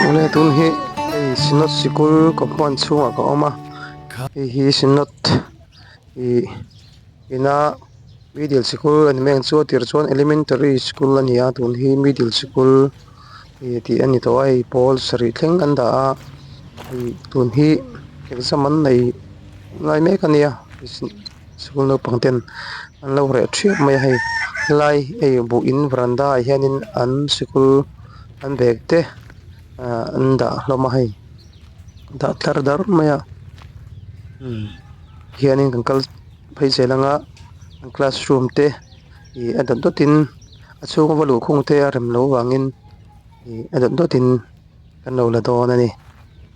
Awle tun hi hei synod sikul compound chhungah ka awm a hei hi synod ih ina middle sikul a ni mai ang chu a tir chuan elementary school a ni a tun hi middle sikul ih tih a ni tawh a hei pawl sarih thleng an dah a ih tun hi exam an nei lai mek a nia. Sikul naupang ten an lo reh ṭhiap mai a hei helai hei buh in varanda ah hianin an sikul an bag te ah an dah hlawm a hei dah tlar dar mai a umm hianin kan kal phei zel anga an classroom te ih a dawt dawt in a chhung a va luhkhung te a rem loh avangin ih a dawt dawt in kan lo la dawn a ni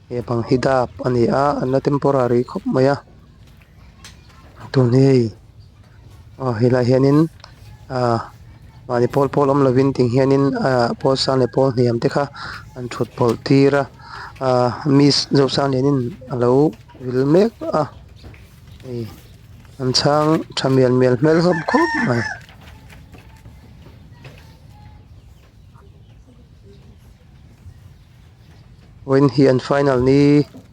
he bang hi dap a ni a an la temporary khawp mai a. Tun hi hei aw helaiah hianin ah mahni pawl pawl awm lovin ting hianin ah pawl sang leh pawl hniam te kha an thut pawlh tir a ah miss Zosanglianin a lo vil mek a hei an chhang tha mial mial hmel hlawm khawp mai. Vawiin hi an final ni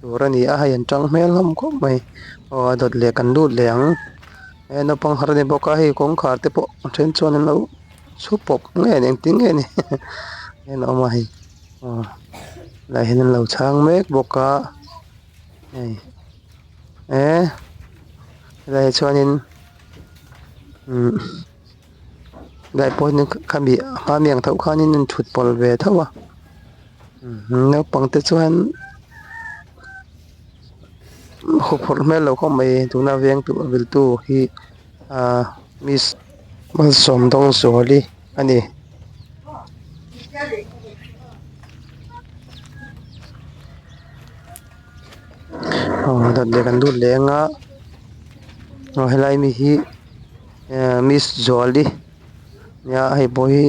tur a ni a hei an tang hmel hlawm khawp mai aw a dawt leh kan lut leh ang he naupang har a ni bawk a hei kawngkhar te pawh a then chuan an lo chhu pawp nge ni engtin nge ni en a awm a hei aw lai hian an lo chhang mek bawk a hei eh helaiah chuanin umm. Helai pawh hian khami a hma mi ang tho khanin an thut pawlh ve tho a naupang te chuan huphurh hmel lo khawp mai tuna veng tur viltu hi ahh miss Malsawmdawngzuali a ni. Aw dawt leh kan lut leh anga aw helai mi hi. Ehh miss Zuali nia hei pawh hi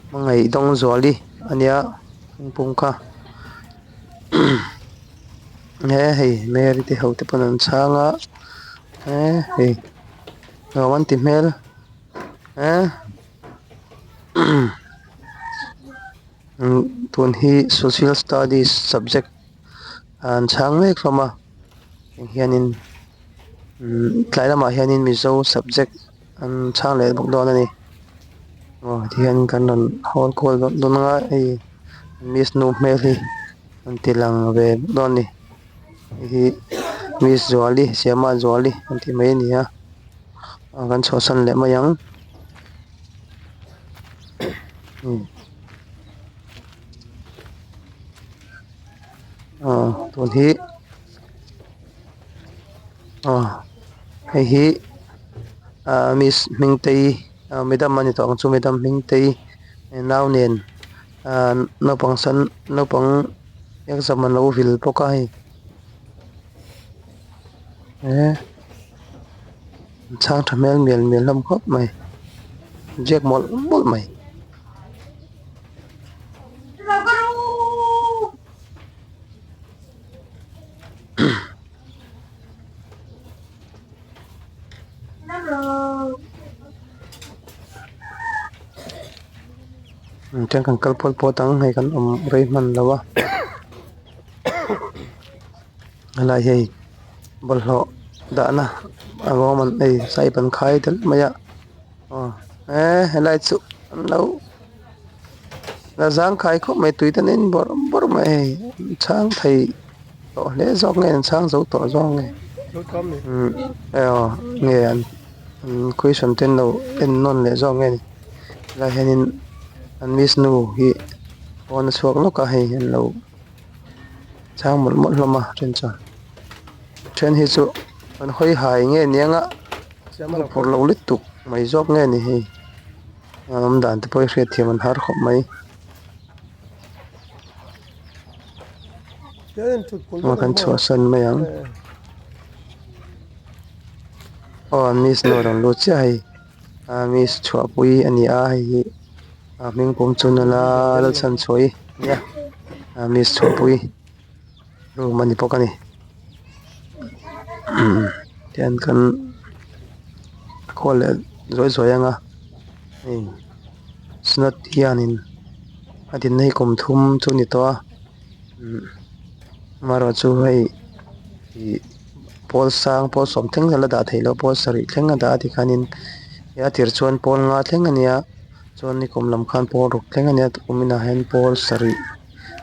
hmangaih dawng Zuali a nia thingpum kha he hei Mary te ho te pawn an chhang a he hei nuam an ti hmel he tun hi social studies subject an chhang mek hlawm a hianin. Umm tlai lamah hianin mizo subject an chhang leh bawk dawn a ni aw tihian kan rawn hawl kual dawt dawn anga hei miss nu hmel hi an ti lang ve dawn a ni hei hi miss Zuali Siama Zuali an tih mai a ni a aw kan chhuahsan leh mai ang umm aw tun hi. Aw hei hi ah miss Hmingtei ah midam a ni tawh ang chu midam Hmingtei nau nen ah naupang san naupang exam an lo vil bawk a hei eh an chhang tha hmel mial mial hlawm khawp mai ziak mawlh mawlh mai. Tiang kan kal puat puat ang hei kan awm rei hman lo a helai hei bawlhhlawh dahna a ruam an ei saiip an khai tel mai a aw eh helai chu an lo. La zangkhai khawp mai tui te nen bawrh bawrh mai hei an chhang thei tawh hle zawk nge an chhang zo tawh zawk nge umm aw nge an question te an lo en nawn leh zawk nge ni helaiah hianin an miss nu hi pawn a chhuak lawk a hei an lo chhang mawlh mawlh hlawm a then chuan then hi chu an hawi hai nge nia nga an phur lo lutuk mai zawk nge ni hei. A awm dan te pawh hi hriatthiam an har khawp mai aw kan chhuahsan mai ang aw miss nu a rawn lut chiah hei a miss chhuahpui a ni a hei hi a hming pawm chu nula Lalchhanchhuahi a nia a miss chhuahpui room a ni bawk a ni tihian kan khawl leh zuai zuai ang a hei synod hianin a dinna hi kum thum chu a ni tawh a. Amaherawh chu hei ih pawl sang pawl sawm thleng a la dah theih loh pawl sarih thleng a dah a tikhanin a tir chuan pawl nga thleng a nia chuan nikum lam khan pawl ruk thleng a nia tuminah hian pawl sarih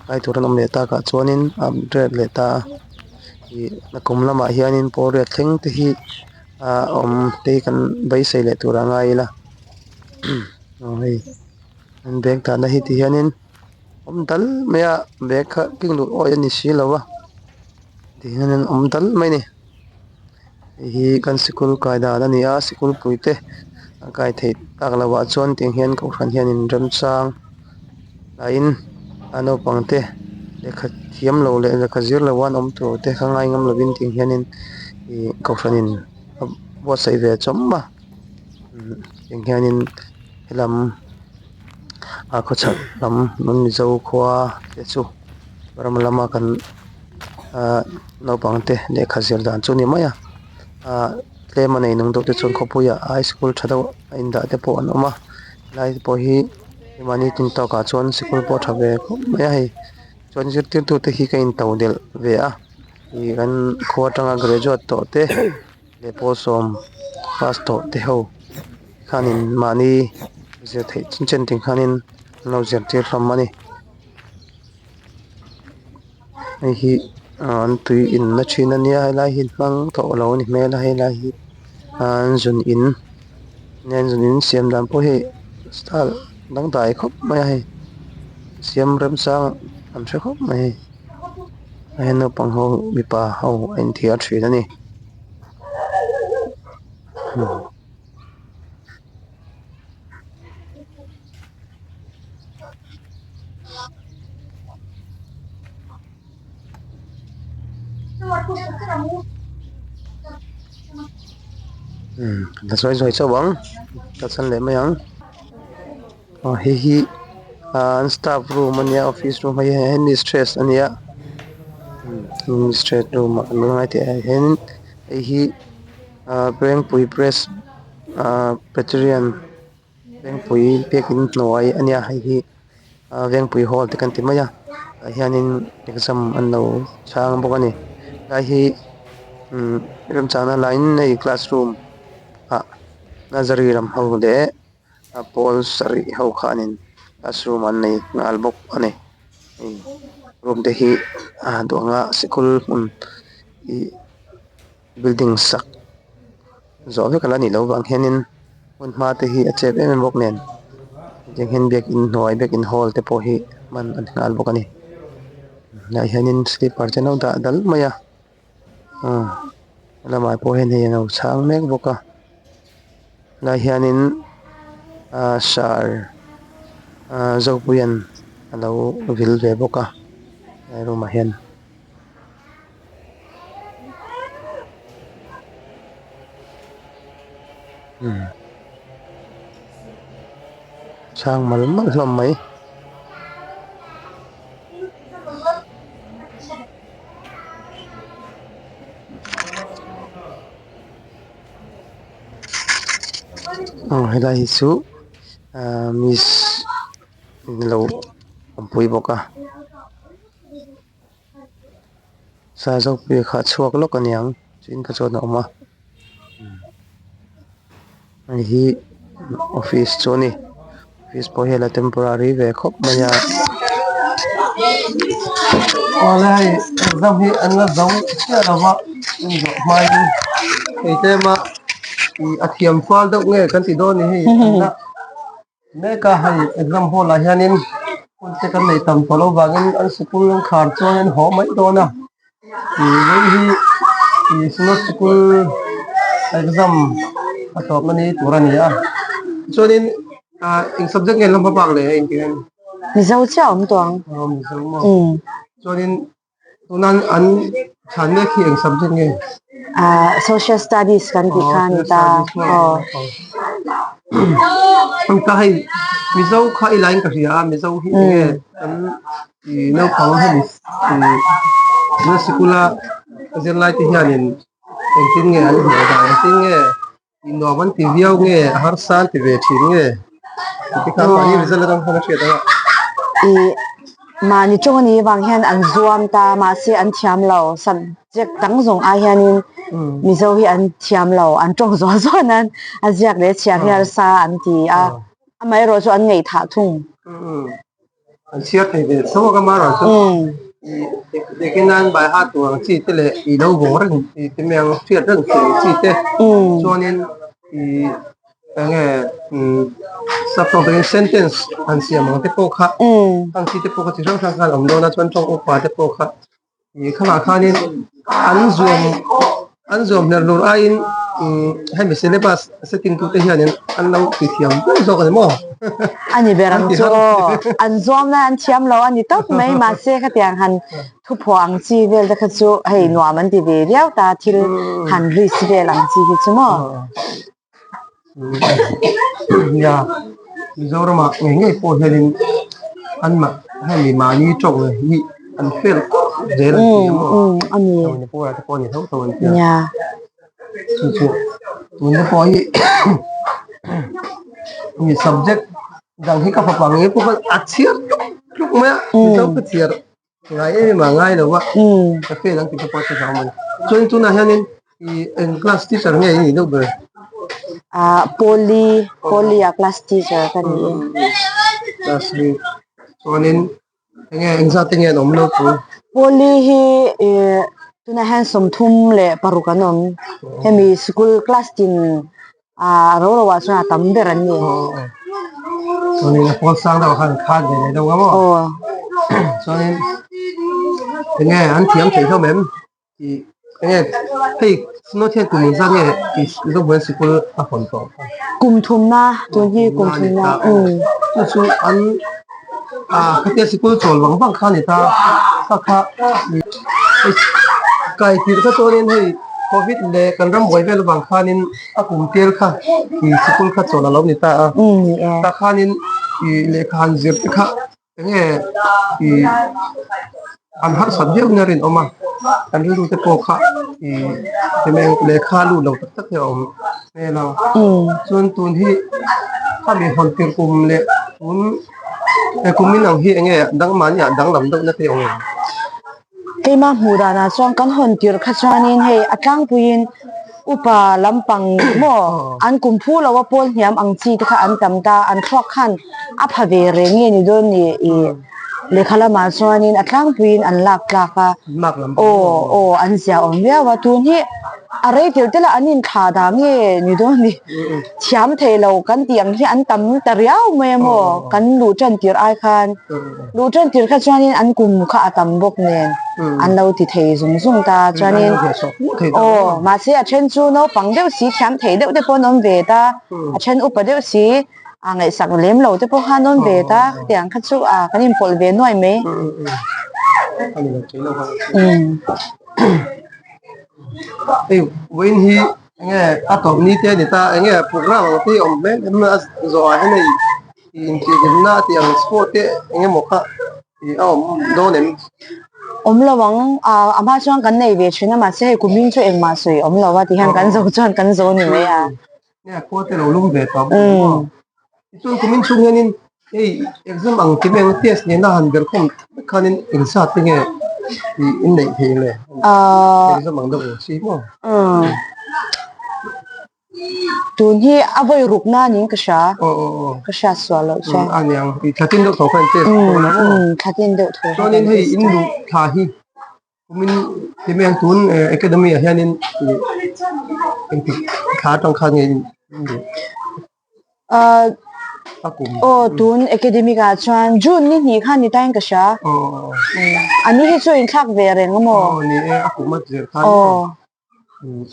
kai tur an awm leh takah chuanin a upgrade leh ta a ih nakum lamah hianin pawl riat thleng te hi a awm te hi kan beisei leh tur a ngai ila aw hei an bag dahna hi ti hianin. Awm dal mai a bag kha keng duh awih a ni si lo a ti hian an awm dal mai a ni hei hi kan sikul kai dan a ni a sikul pui te a kai theih tak loh ah chuan tiang hian kohhran hian in remchang laiin a naupang te lehkha thiam lo leh lehkha zir lo a an awm tur te kha ngai ngam lovin tiang hianin ih kohhran in a buatsaih ve chawm a tiang hianin helam. A khawchhak lam an mizo khua te chu ram lama kan ahh naupang te lehkha zir dan chu a ni mai a ahh tlem a nei nung deuh te chuan khawpuiah high school tha deuh a indah te pawh an awm a helai te pawh hi mahni tum tawkah chuan sikul pawh a tha ve khawp mai a hei chuan zirtirtu te hi ka in to delh ve a ih kan khua atanga graduate tawh te. Leh pawl sawm pass tawh te ho khanin mahni zir theih chin chen ting khanin an lo zirtir hlawm a ni hei hi an tui in na thin a nia helai hi hmang tawh lo a ni hmel a helai hi an zun in an zun in siam dan pawh hi style dangdai khawp mai a hei siam remchang an hre khawp mai hei. Hei naupang ho mipa ho a inthiar thin a ni. Ka sawi sawi chauh ang ka chhan leh mai ang. Aw hei hi ahh an staff room a nia office room hei hi mistress a nia mistress room ah kan ngai teh ah hian hei hi ahh Vengpui press ahh peterian Vengpui biakin hnuai a nia hei hi ahh Vengpui hall te kan ti mai a tah hianin exam an lo chhang bawk a ni helai hi umm remchangna laiin hei classroom ah nursery lam ho leh. A pawl sarih ho khanin classroom an nei nghal bawk a ni hei room te hi a duh anga sikul hmun ih building sak zawh vek ala nih loh vang hianin hmun hma te hi a chep em em bawk nen tiang hian biakin hnuai biakin hall te pawh hi hman a ni nghal bawk a ni hnaiah hianin slipper te an lo dah dal mai a. Aw lamah pawh hian hei an lo chhang mek bawk a helai hianin ahh sar ahh zopuia'n a lo vil ve bawk a he room ah hian. Chhang malh malh hlawm mai. Aw helai hi chu ahh miss lo awmpui bawk a Sazopuia kha a chhuak lawk aniang tin kha chuan a awm a hei hi office chu a ni office pawh hi a la temporary ve khawp mai a. Awle hei exam hi an la zo chiah lo va an zawh hmain hei tlema ih a thiam fal deuh nge kan ti dawn ni hei an la Mek a hei exam hall ah hianin hun te kan nei tam tawh loh vangin an sikul an khar chuan an haw mai dawn a ih vawiin hi ih synod sikul exam a tawpna ni tur a ni a chuanin ah eng subject nge an la hma bak leh hei engtik hian Mizo chiah a awm tawh ang aw Mizo maw chuanin Tuna an chhan mek hi eng subject nge? Ah social studies kan tih kha a ni ta aw. Ka hei Mizo kha i lain ka hria a Mizo hi enge kan i naupang hemi i sikula zirlai te hianin engtin nge an hmuh dan engtin nge Nuam an ti viau nge a harsa an ti ve thin nge? Tikhan mahni result atang khan a hriat ang a. Ih. Mahni tawng a nih avang hian an zuam ta mahse an thiam lo subject dang zawng ai hianin Mizo hi an thiam lo an tawng zual zual nan a ziak leh chhiar hi harsa an ti a amaherawh chu an ngaihthah thung. An chhiar thei ve tho a ka mara chu ekin nan by heart tur ang chi te leh i lo vawng reng i ti mai ang hriat reng theih ang chi te chuanin i enge sap tawng takin sentence han siam ang te pawh kha ang chi te pawh kha chi hrang hrang khan a awm dawn a chuan tawng upa te pawh kha ih khamah khanin an zuam an zuam hler hlur aiin hemi syllabus setting tute hianin an lo ti thiam viau zawk a ni maw? A ni ber ang chu aw an zuam lai an thiam lo a ni tawp mai mahse khatiang han Thuphuah ang chi vel te kha chu hei nuam an ti ve viau ta thil han risk vel ang chi hi chu maw. Nia, Mizoramah ngei ngei pawh hianin an mah hemi mahni tawng hi an fail khawp zel an ti a maw. Manipur ah te pawh a ni tho tho an ti a. Chu chu tun te pawh hi subject dang hi ka fapa ngei pawh khan a chhiar tluk tluk mai a, Mizo ka chhiar. Ngai em a ngai lo a ka fail ang tih te pawh a hre vang mai. Chuan tunah hianin ih eng class teacher nge i nih deuh ber? Ah poly poly ah class teacher ka ni e. Class hi chuanin enge engzat te nge an awm lo chu? Poly hi ih tunah hian 36 an awm. Hemi school class tin ah ro ro ah chuan a tam ber an ni. Chuanin a pawl sang deuh ah khan an khat ve leh deuh ang aw. Chuanin enge an thiam theih hlawm em tih enge hei Synod hian kum engzat nge tih Zohmuan sikul a hawn tawh. Kum thumna tun hi kum thumna umm. Chu chu an ah khatia sikul chawl vang vang kha a ni ta kha kha kai tirh kha chuanin hei Covid leh kan ram buai vel avang khanin a kum tel kha ih sikul kha chawl a lo ni ta a tah khanin ih lehkha han zir te kha enge ih an harsat viau in a rinawm a kan rilru te pawh kha ih lehkha lut lo tak tak hi a awm hmel a chuan tun hi khami hawn tir kum leh tun he kum in ang hi enge dangmahni ah danglam deuh na te a awm em? Keimah hmuh danah chuan kan hawn tirh kha chuanin hei a tlangpuiin upa lampang maw an kum phu lo a pawl hniam ang chi te kha an tam ta an thluak khan a pha ve reng nge ni dawn ni ih lehkha lamah chuanin a tlangpuiin an lak tlak a aw aw an zia awm viau a tun hi a rei tel tel a an inthlah dah nge ni dawn ni thiam thei lo kan tih ang hi an tam ta riau mai a maw kan luh tan tirh ai khan. Luh tan tir kha chuanin an kum kha a tam bawk nen an lo ti thei zung zung ta chuanin aw mahse a then chu naupang deuh si thiam thei deuh te pawh an awm ve ta a then upa deuh si a ngaihsak lem lo te pawh kha an awm ve ta khatiang kha chu a kan inpawlh ve nuai mai. Hei vawiin hi enge a tawp ni te a ni ta enge program ang te hi a awm mek em a zawh ah hian hei Inchihhlimna a tih ang sport te eng emaw kha ih a awm dawn em? Awm lo ang, ah a hma chuan kan nei ve thin a mahse hei kumin chu engmah sawi awm lo a ti hian kan zo chuan kan zo ni mai a. Nia khua te lo lum ve tawh bawk ang maw? Tichuan kumin chhung hianin hei exam ang kim eng test nena han ber khawm vek khanin engzat te nge ih in neih theih le? Exam ang deuh ang chi maw? Tun hi a vawi ruk na niin ka hria. Ka hriat sual loh chuan. A niang i thla tin deuh tho kha in test tawh lo maw? Thla tin deuh tho. Chuanin hei in luh thla hi kumin ti mai ang tun academy ah hianin engtik thla atang khan nge in luh? A kum. Aw tun academic ah chuan June ni hnih khan ni tain ka hria. A ni hi chu inthlak ve reng a maw? Aw ni e a kum a zir khan. Aw.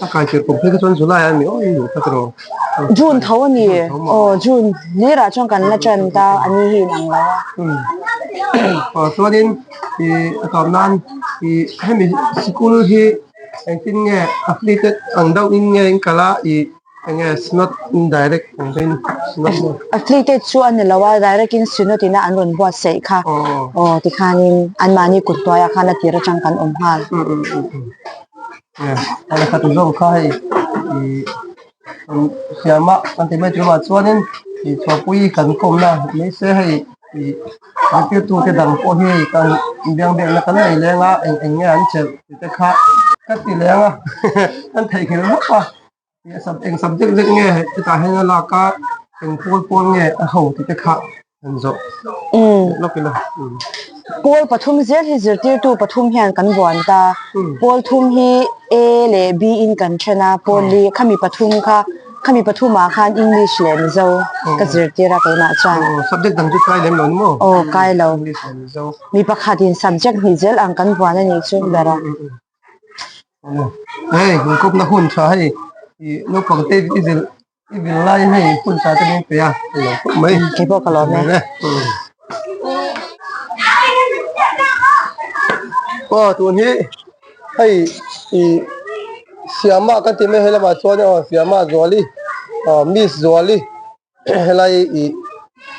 A kai tir kum phei kha chuan July a ni aw in duh kha tiraw. June tho a ni. Aw June hlirah chuan kan la tan ta a ni hi inang lo a. Aw chuanin ih a tawp nan ih hemi sikul hi engtin nge affiliated ang deuh in nge in kal a ih enge synod indirect ang deuhin synod maw. Affiliated chu a ni lo a direct in synod ina an rawn buatsaih kha. Aw tikhanin anmahni kut hnuaiah khan a tir atang kan awm nghal. Lehkha tu zawk kha hei ih siam a kan ti mai tur ah chuanin ih chhuahpui kan kawmna mai se hei. Ih zirtirtu te dang pawh hi kan biang biakna kan nei leng a eng eng nge an chelh tih te kha ka ti leng a kan theihnghilh vak a eng subject zet nge hetah hian a lak a eng pawl pawl nge a ho tih te kha an zawh lawk ila. Pawl pathum zel hi zirtirtu pathum hian kan buan ta pawl thum hi A leh B in kan then a pawl li khami pathum kha Khami pathumah khan English leh Mizo ka zirtir a keimah chuan. Aw, subject dang chu kai lem lo ni maw? Aw, kai lo. English leh Mizo. Mi pakhatin subject hnih zel ang kan buan a nih chu ber a. Hei, inkawpna hun tha hei, i naupang te i zir i vil laiin hei hun tha te min pe a, ka lawm khawp mai. Kei pawh ka lawm e. Aw, tun hi Hei ih Siama kan tih mai he lamah chuan aw Siama Zuali aw Miss Zuali helai ih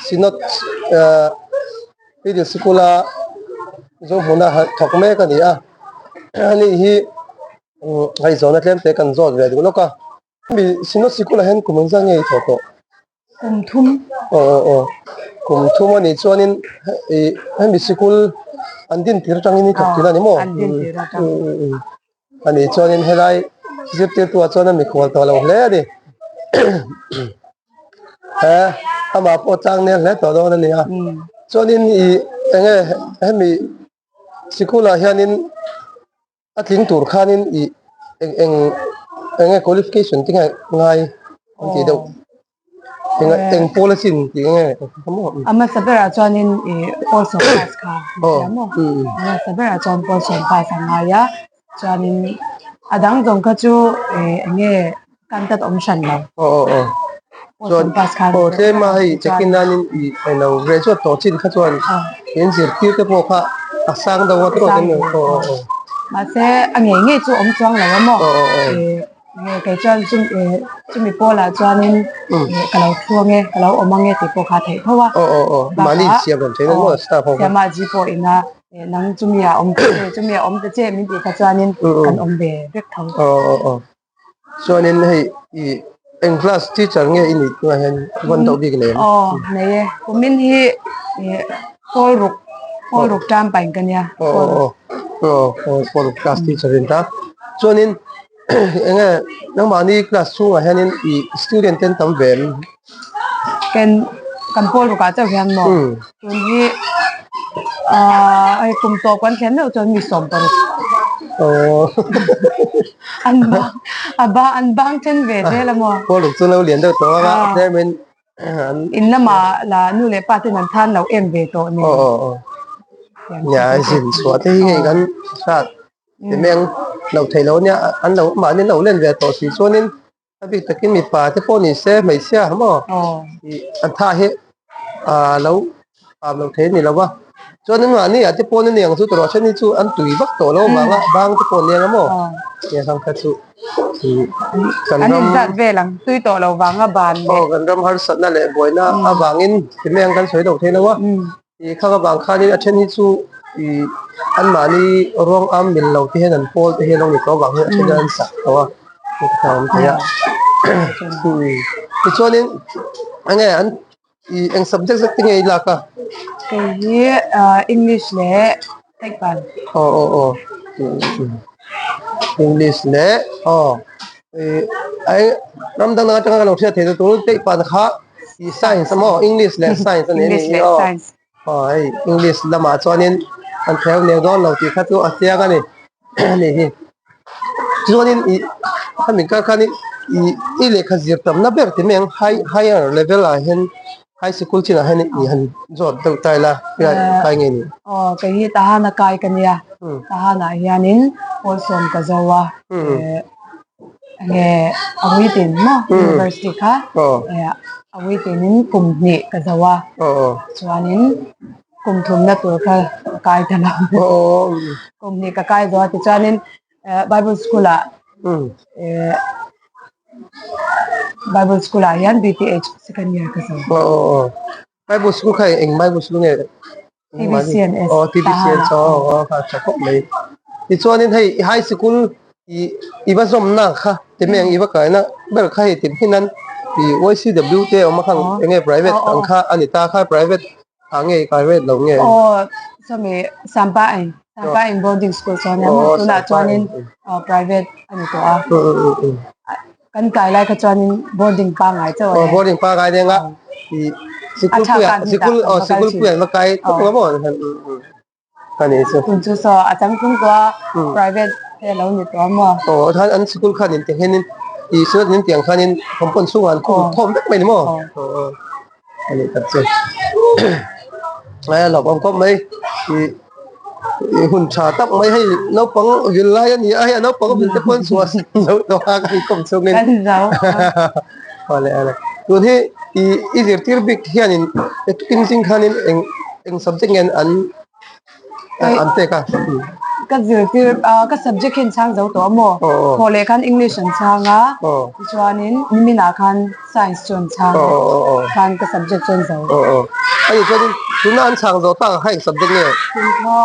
Synod ah middle sikul a Zohmuna thawk mek a ni a ani hi hei zawhna tlem te kan zawt ve duh lawk a. Mi Synod sikulah hian kum engzat nge i thawh tawh? Kum thum. Aw aw aw. Kum thum a nih chuanin ih hemi sikul an din tir atangin i thawk tir a ni maw? An din tir atang. A nih chuanin helai zirtirtuah chuan a mikhual tawh lo hle a ni. He amah pawh tlang nel hle tawh dawn a ni a. Chuanin ih enge hemi sikulah hianin A tling tur khanin ih eng eng eng nge qualification te nge ngai an tih deuh eng eng pawl a chin tih nge a hmasa berah chuanin ih pawl sawm pass kha a nia maw a hmasa berah chuan pawl sawm pass a ngai a chuanin a dang zawng kha chu ih eng nge kan tat awm hran lo chuan aw tlem a hei check in nan in ih eng lo graduate tawh chin kha chuan in zirtir te pawh kha a sang deuh a tawk em aw aw aw mahse a ngei ngei chu awm chuang lo a maw ih nge kei chuan chu ih chumi pawlah chuanin ih ka lo thu ange ka lo awm ange tih pawh kha a theih tho a aw aw aw mahni insiam rem theih maw staff ho kha siama ji pawh ina ih nang chumi ah awm ta che chumi ah awm ta che min tih kha chuanin kan awm ve vek tho aw aw aw Chuanin hei ih eng class teacher nge i nih tunah hian vawn deuh bik nei em? Aw nei e kumin hi ih pawl ruk pawl ruk tan pain ka nia. Aw aw aw aw aw pawl ruk class teacher in ta chuanin eng nge nangmahni class chhungah hianin ih student te an tam ve em? Ken kan pawl rukah chauh hian maw tun hi aaa hei kum tawp kan thlen meuh chuan mi 16. Aww an bang a bang an bang then ve zel a maw. Pawl ruk chu lo lian deuh tawh a tlemin an in lamah la nu leh pa ten an than lo em ve tawh nen. Aw aw aw nia zin chhuah te hi hei kan hrat ti meng lo theih lo nia an lo mahni an lo len ve tawh si chuanin A bik takin mipa te pawh ni se hmeichhia maw ih an tha hi ah lo pam lo thei a ni lo va chuan mahni ah te pawn a ni ang chu tawrh then hi chu an tui vak tawh lo vang a bang te pawh an eng a maw heng ang kha chu ih kan ram an inzat vel ang tui tawh lo vang a ban leh aw kan ram harsatna leh buaina avangin ti mai ang kan sawi lo thei lo a. Ih khang avang khanin a then hi chu ih anmahni ruang am mil lo te hian an pawl te hian a lo ni tawh avang hian a then hian an sak tawh a hei te kha a awm thei a tichuanin eng nge an ih eng subject zet te nge i lak a? Kei hi English leh Taipan. Aw aw aw English leh aw ih ram dang dang atanga ka lo hriat theih chu tun Taipan kha Ih science a maw English leh science a ni English leh science. Aw hei English lamah chuanin an theu neu dawn lo tih kha chu a chiang a ni ni hi. Chuanin ih hemi kar khanin ih i lehkha zir tamna ber ti mai ang high higher level ah hian high sikul chinah hian ih han zawt deuh ta ila kai nge ni. Aw kei hi Tahana kai ka nia Tahana hianin Pawlsawm ka zo a Nge a uitin maw university kha a uitinin kum hnih ka zo a chuanin kum thumna tur kha ka kai ta lo kum hnih ka kai zo a tichuanin bible school ah bible school ah hian BTH second year ka zo. Bible school kha eng bible school nge? TBCNS. Aw TBCNS aw aw kha tha khawp mai. Tichuanin hei high school i i va zawmna kha ti mai ang i va kaina ber kha hei ti hian i YCW te awm a khang eng nge private ang kha a ni ta kha private. ah nge i kai vet lo nge? Aw sawmi Sampa in Sampa in boarding school chuan nia maw tunah chuanin private a ni tawh a kan kai lai kha chuanin boarding pangngai chauh a ni. Aw boarding pangngai nia i sikul puiah sikul aw sikul puiah an va kai tawp ang maw? A ni chu. Tun chu saw a changtlung tawh a private te a lo ni tawh a maw? Aw khan an sikul khan in ti hianin i sikul in tiang khanin compound chhungah an khung khawm vek mai ni maw? Aw a ni tak chu. A hlauhawm khawp mai i i hun tha tak mai hei naupang vil lai a ni a hei a naupang vil te pawh an chhuah zo tawh a kan kawm chhungin. Kan zo. Awle awle tun hi i i zirtir bik hianin tukin zing khanin eng eng subject nge an an pek a ka zirtir ka subject hi an chhang zo tawh a maw thawh leh khan english an chhang a tichuanin nimin ah khan science chu an chhang a khan ka subject chu an zo ani chuanin tuna an chhang zawh tak ang kha eng subject nge tun kha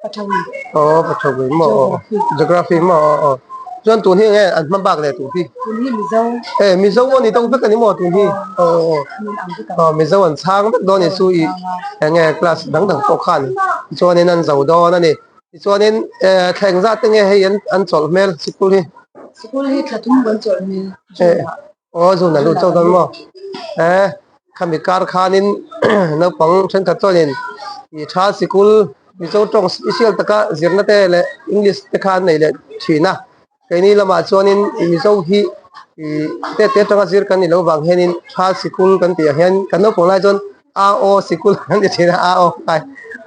pathawi aw pathawi maw geography maw aw Chuan tun hi enge an hma bak leh tur hi? Tun hi Mizo. E Mizo a ni deuh vek a ni maw tun hi? Aw aw aw. Aw Mizo an chhang vek dawn a ni chu i enge class dang dang pawh khan chuanin an zo dawn a ni. Tichuanin e thleng zat te nge hei an chawlh hmel sikul hi? Sikul hi thla thum kan chawlh hmel. Aw zun a lut chauh dawn maw? E khami kar khanin naupang thenkhat chuanin i tha sikul Mizo tawng special taka zirna te leh English te kha an nei leh thin a, keini lamah chuanin Mizo hi i te te atanga zir kan ni lo vang hianin tha sikul kan tih ah hian kan naupang lai chuan a aw sikul kan ti thin a, a aw kai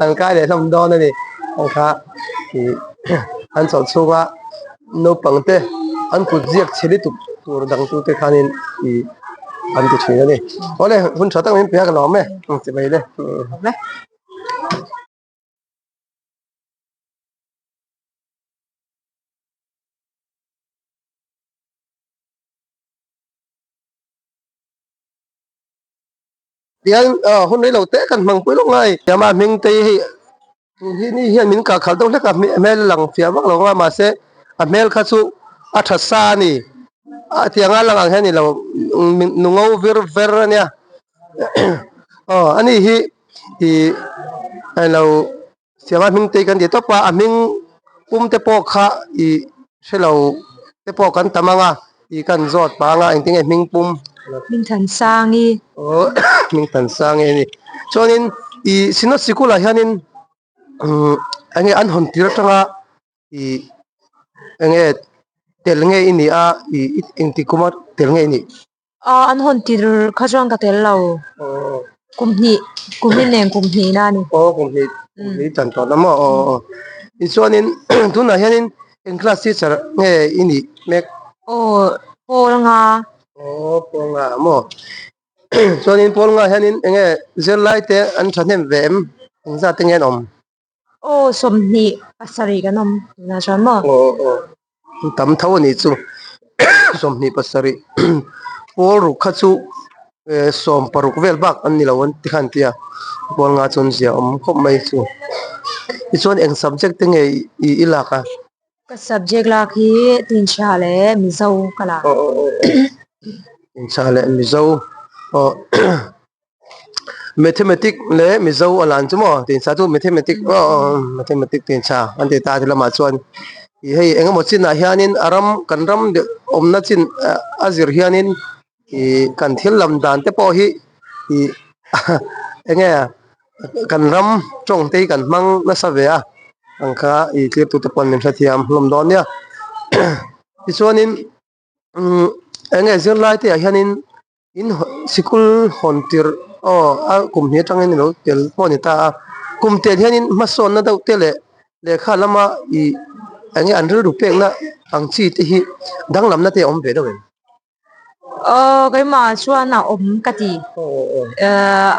an kai leh hlawm dawn a ni ang kha i an chawlh chhunga naupang te an kut ziak chhe lutuk tur dang tu te khanin i an ti thin a ni. Awle hun tha tak min pe a ka lawm e ti mai le. Tihian hun rei lo te kan hmang pui lawk ngai. Ama hming te hi tun hi ni hian min kah khalh deuh hlek a hmel a lang fiah vak lo ang a mahse a hmel kha chu a tha sa a ni. A tiang a lang ang hian ni lo nu ngo vir ver a nia. Aw ani hi ih eng lo Siama hming te kan ti tawp a, a hming pum te pawh kha ih hre lo te pawh kan tam ang a, ih kan zawt pah ang a engtin nge hming pum. Hming Thansangi. Aw hming Thansangi a ni. Chuanin ih Synod sikulah hianin umm eng nge an hawn tir atanga ih eng nge tel nge i nih a ih engti kuma tel nge i nih? Aw an hawn tir kha chuan ka tel lo. Kum hnih kum in eng kum hnih na a ni. Aw kum hnih kum hnih tan tawh na maw aw aw. Tichuanin tunah hianin eng class teacher nge i nih mek? Aw pawl nga. Aw pawl nga maw. Chuanin pawl nga hianin eng nge zirlai te an thahnem ve em? Engzat te nge an awm? Aw 27 kan awm tunah chuan maw? Aw aw tam tho a nih chu 27 pawl ruk kha chu 60 vel bak an ni lo an ti khan tia pawl nga chuan zia awm khawp mai chu tichuan eng subject te nge i lak a? Ka subject lak hi Tinchha leh Mizo ka la. Aw aw aw Tinchha leh Mizo aw Mathematic leh Mizo a lan chu maw Tinchha chu Mathematic aw aw Mathematic Tinchha an ti ta ti lamah chuan ih hei eng emaw chinah hianin a ram kan ram deuh awmna chin a zir hianin ih kan thil lam dan te pawh hi ih eng nge kan ram tawng te hi kan hmang nasa ve a ang kha ih tlirtu te pawh min hrethiam hlawm dawn nia tichuanin umm eng nge zirlai te ah hianin in sikul hawn tirh aw a kum hnih atangin ilo tel pawh a ni ta a kum tel hianin hmasawnna deuh te leh lehkha lama ih eng nge an rilru pekna ang chi te hi danglamna te a awm ve deuh em? Aw keimah chuan a awm ka ti.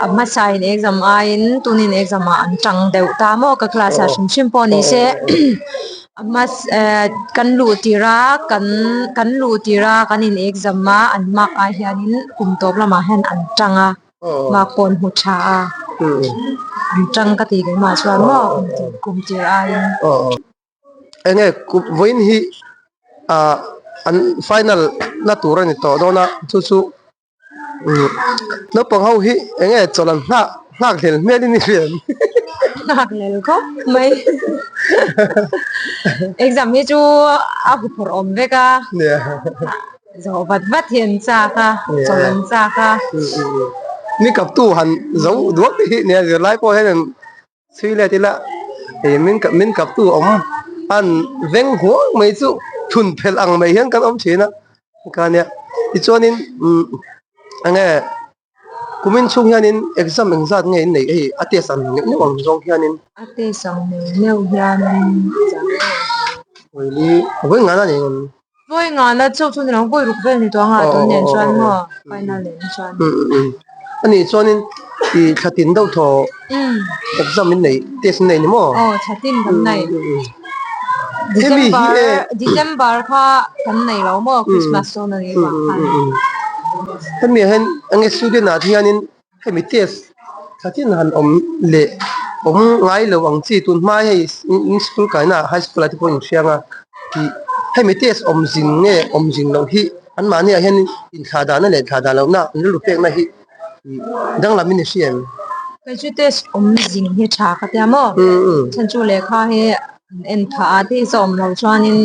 A hmasa in exam aiin tunin exam ah an tang deuh ta maw ka class ah hrim hrim pawh ni se a hmasa kan luh tir a kan kan luh tir a kan in exam a an mark ai hianin kum tawp lamah hian an tang a mark pawh an hmu tha a an tang ka ti keimah chuan maw kum tir aiin. Enge vawiin hi ah an final na tur a ni tawh dawn a chu chu naupang ho hi enge chawlh an nghah Nghak hlel hmel in i hria em? Nghak hlel khawp mai. Exam hi chu a huphurh awm vek a. Zawh vat vat hi an chak a, chawlh an chak a. Ni kaptu han zo duak te hi nia zirlai pawh hian an chhui let ila ih min min kaptu awm an veng huang mai chu thun phelh ang mai hian kan awm thin a ka nia tichuanin umm enge Kumin chhung hianin exam engzat nge in neih hei a test ang neuh neuh ang zawng hianin. A test ang neuh neuh hianin exam nge. Vawi vawi ngana nei ngam. Vawi ngana chauh chu ni lo vawi ruk vel ni tawh anga tun nen chuan maw final nen chuan. Ani chuanin i thla tin deuh thaw exam in nei test in nei ni maw? Aw thla tin kan nei. December December kha kan nei lo maw Christmas dawn a nih vang khan. Hemi ah hian enge student ah te hianin hemi test tha tin han awm leh awm ngai lo ang chi tun hma hei in school kaina ah high school ah te pawh inhriang a tih hemi test awm zin nge awm zin loh hi anmahni ah hian inthlah dahna leh thlah dah lohna an rilru pekna hi danglam in i hria em? Kei chu test awm zin hi tha ka tia maw chhan chu lehkha hi an en phah a test a awm loh chuanin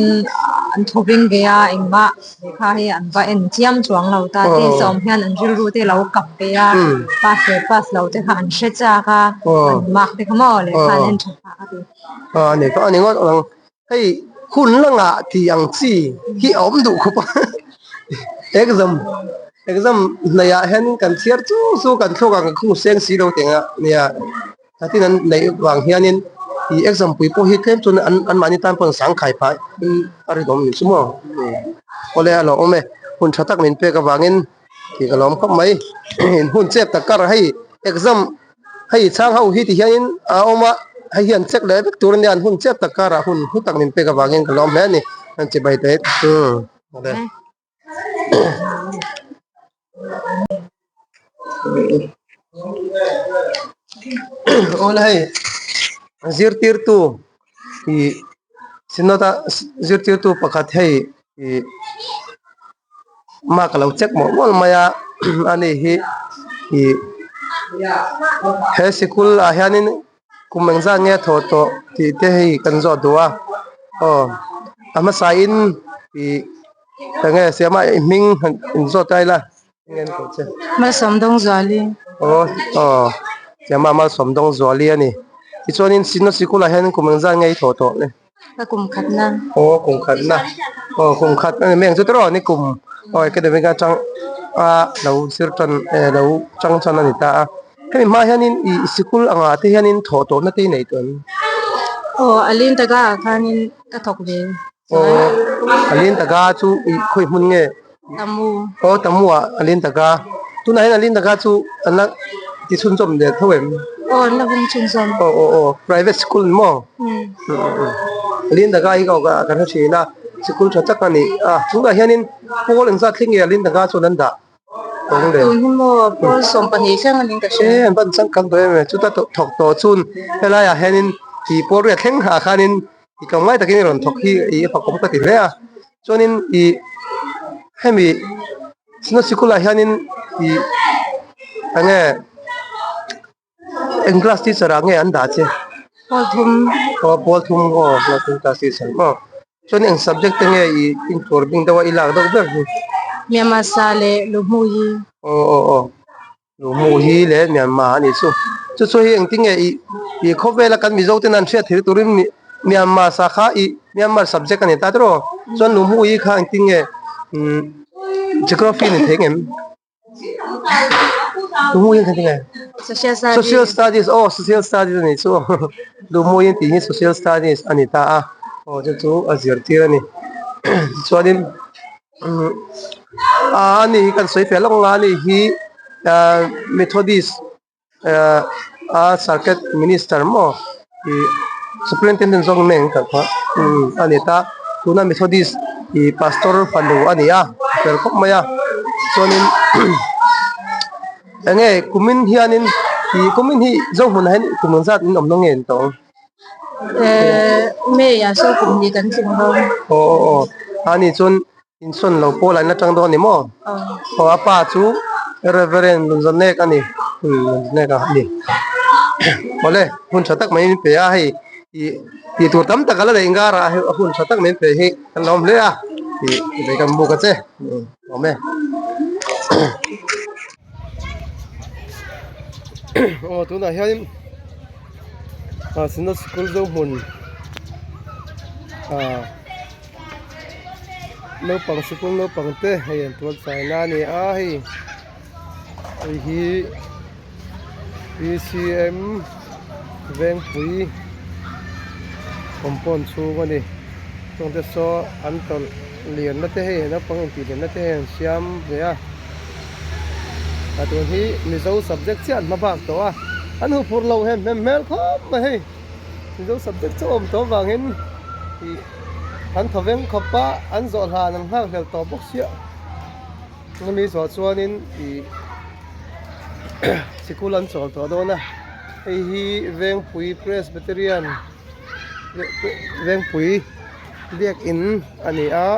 an thaw veng ve a engmah lehkha hi an va en chiam chuang lo ta test a awm hian an rilru te lo kap ve a pass leh pass lo te kha an hre chak a an mark te kha maw lehkha an en tha phah ka ti. A ni ka ani ngawt ang hei hun langah tih ang chi hi a awm duh khawp a exam exam hnaihah hian kan chhiar chu chu kan thluak ang kan khung seng si lo teng a nia. Khatin an neih vang hianin ih exam pui pawh hi tlem chuan an anmahni tan pawh an sang khai phah in a rinawm ni chu maw awle a lo awm e hun tha tak min pek avangin tih ka lawm khawp mai in hun chep tak kar hei exam hei chhang ho hi ti hianin a awm a hei hian check leh vek tur ania an hun chep tak karah hun hlu tak min pek avangin ka lawm hle a ni an chibai te awle. Awle hei zirtirtu ih synod a zirtirtu pakhat hei ih mark a lo check mawlh mawlh mai a ani hi ih he sikul ah hianin kum engzat nge a thawh tawh tih te hei kan zawt duh a aw a hmasa in ih enge siama i hming han in zawt ta ila enge an koh che Malsawmdawngzuali aw aw siama Malsawmdawngzuali a ni tichuanin Synod sikul ah hian kum engzat nge i thawh tawh le ka kum khatna aw kum khatna aw kum khat a ni mai ang chu tawh ni kum aw academic atang a lo zir tan eh lo chang chan a ni ta a hemi hma hianin ih sikul angah te hianin thawh tawhna te i nei tawh em? Aw a lin taka ah khanin ka thawk ve aw a lin taka chu ih khawi hmun nge? Tamu aw tamu ah a lin taka tunah hian a lin taka chu an la ti chhunzawm leh tho em? Aw an la hung chhunzawm aw aw aw private school maw? Linda hi ka kan hre thin a sikul tha tak a ni a tunah hianin pawl engzat thleng nge Linda chuan an dah tawng le tun hi maw pawl 12 thleng anin ka hria e an ban chang kang tawh em e chuta thawk tawh chun helai ah hianin tih pawl riat thleng ah khanin i tlawmngai takin i rawn thawk hi i fakawm ka ti hle a chuanin ih hemi synod sikul ah hianin ih enge Eng class teacher ah nge an dah che? Pawl thum. Aw pawl thum aw pawl thum class teacher maw. Chuan eng subject te nge i intur bing deuh a i lak deuh ber hi? Myanmar sa leh Luhmu hi. Aw aw aw Luhmu hi leh Myanmar a nih chu. Chu chu hi engtin nge i i khawvela kan Mizo ten an hriat theih turin Myanmar sa kha i Myanmar subject a ni ta tiraw? Chuan Luhmu hi kha engtin nge umm Geography ni thei ngem? Social studies aw social studies a nih chu Luhmuin tih hi social studies a ni ta a aw chu chu a zirtir a ni chuanin ah ani hi kan sawi fel lawk ang a ani hi ah Methodist ah a circuit minister maw ih superintendent zawk nge ka kha a ni ta tuna Methodist ih pastor fanu a ni a fel khawp mai a chuanin enge kumin hianin ih kumin hi Zohmunah hian kum ang zat in awm na nge an tawng. May ah saw kum ni kan tling dawn. Aw aw aw ani chuan Insawn lo pawl an la tang dawn ni maw? Aw a pa chu Reverend Lunzanek a ni. hun an nek a ni awle hun tha tak mai min pe a hei ih tih tur tam tak a la neih ngar a hei hun tha tak min pe hi kan lo awm hle a ih lei kan buk a che awm e aw tunah hianin ah synod sikul zohmun ah naupang sikul naupang te hei an tual chai na a ni a hei hei hi P_C_M Vengpui compound chhung a ni chung te saw an tawlh lian na te hei naupang intih lian na te hei an siam ve a a tun hi Mizo subject chiah an hma bak tawh a an huphurh loh hem hem hmel khawp mai hei Mizo subject chu a awm tawh avangin ih an thawveng khawp a an zawh hlan an nghak hlel tawh bawk sia. Chumi zawh chuanin ih sikul an chawl tawh dawn a hei hi Vengpui Presbyterian Vengpui biakin a ni a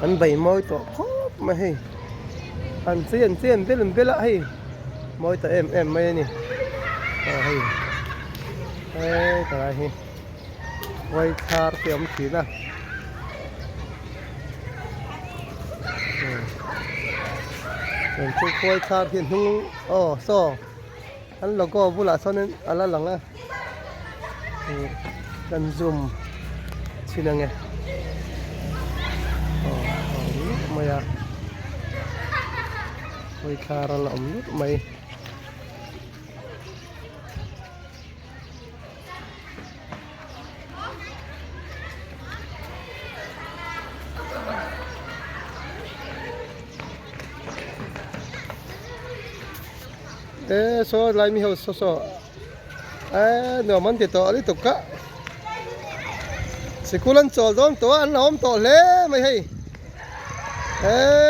an bei mawi tawh khawp mai hei an chei an chei an bel an bel a hei mawi ta em em mai a ni aw hei hetlai hi Vaithar te a awm thin a. Chuan chu khuaithar hi a hnung aw saw an logo bulah sawnin a la lang a ih kan zoom chhin ange aw a awm nup mai a khuaithar a la awm nup mai. E saw lai mi ho saw saw e nuam an ti tawh lutuk a sikul an chawl dawn tawh a an la awm tawh hle mai hei e.